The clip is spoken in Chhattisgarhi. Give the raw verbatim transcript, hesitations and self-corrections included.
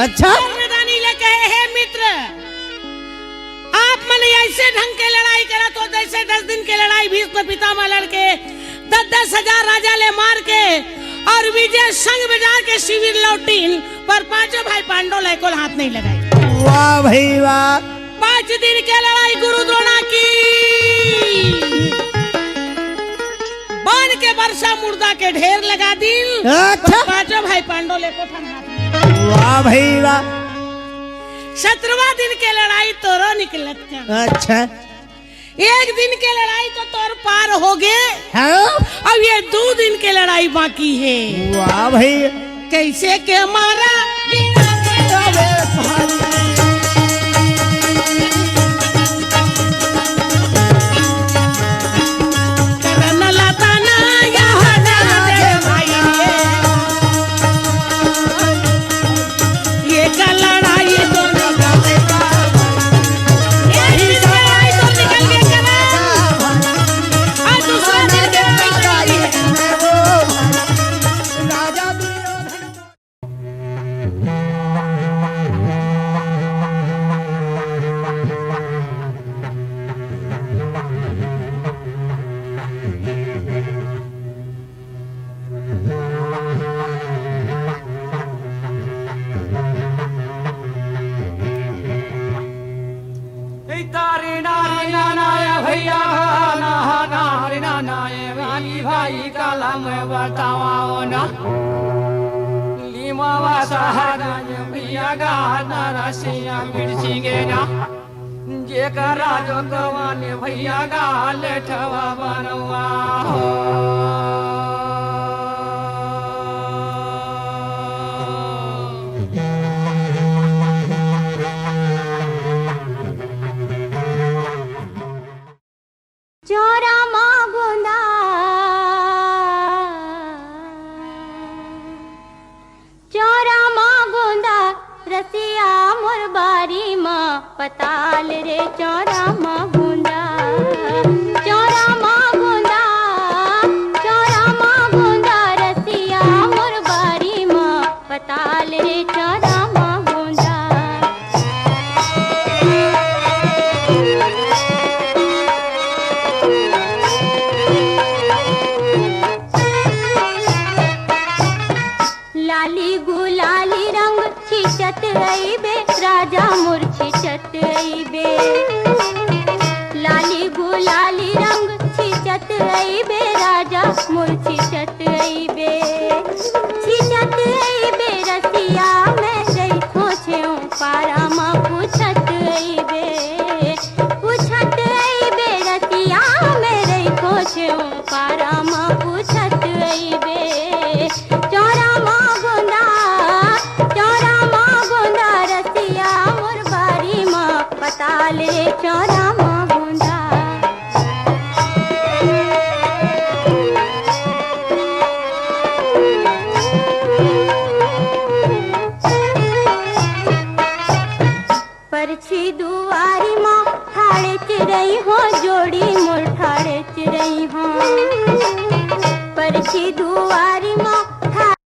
अच्छा। कर्णदानी ले कहे, "हे मित्र, आप मन ऐसे ढंग के लड़ाई करत हो, जैसे दस दिन के लड़ाई भीष्म पितामह लड़के दस दस हजार राजा ले मार के और विजय संग बजा के शिविर लौटिन, पर पांचों भाई पांडव ला एको हाथ नहीं लगाई।" वाह भाई वाह। पांच दिन के लड़ाई गुरु द्रोणा की, बाण के बरसा मुर्दा के ढेर लगा दिन। अच्छा। पांचों भाई पांडव ले एको ठन हाथ नहीं। वाह भाई वाह। सत्रहवाँ दिन के लड़ाई तोरो निकलत का। अच्छा। एक दिन के लड़ाई तो तोर पार हो गे। हाँ। अब ये दो दिन के लड़ाई बाकी है। वाह भाई। कैसे के मारा? तारी नारी नाना ए भैया, ना, ना, नारी नाना ए रानी भाई, काला मैं बतावा ना। लीमावा सहारा ए भैया, गाना रसिया बिरसिंगे ना। जेकरा जो गवाने भैया, गाले ठवा बनवा हो। चौरा मा गोंदा, चौरा मा गोंदा, रसिया मोर बारी मा पताल रे। चौरा मा गोंदा, चौरा मा गोंदा, चौरा मा गोंदा, रसिया मोर बारी मा पताल रे। चौरा मा गोंदा। लाली गुलाली रंग छींचत अइबे, राजा मोर छींचत अइबे। लाली गुलाली रंग छींचत अइबे, राजा मोर छींचत अइबे। छींचत अइबे रसिया मैं रहिथों छेव पारा मा पूछत अइबे। पूछत अइबे रसिया मैं रहिथों छेव पारा मा पूछत अइबे। चौरा मा गोंदा, चौरा मा गोंदा, रसिया मोर बारी मा पताल रे। चौरा मा गोंदा। परछी दुआरी मा ठाड़े चिरई हो, जोड़ी मोर ठाड़े चिरई हो। परछी दुआरी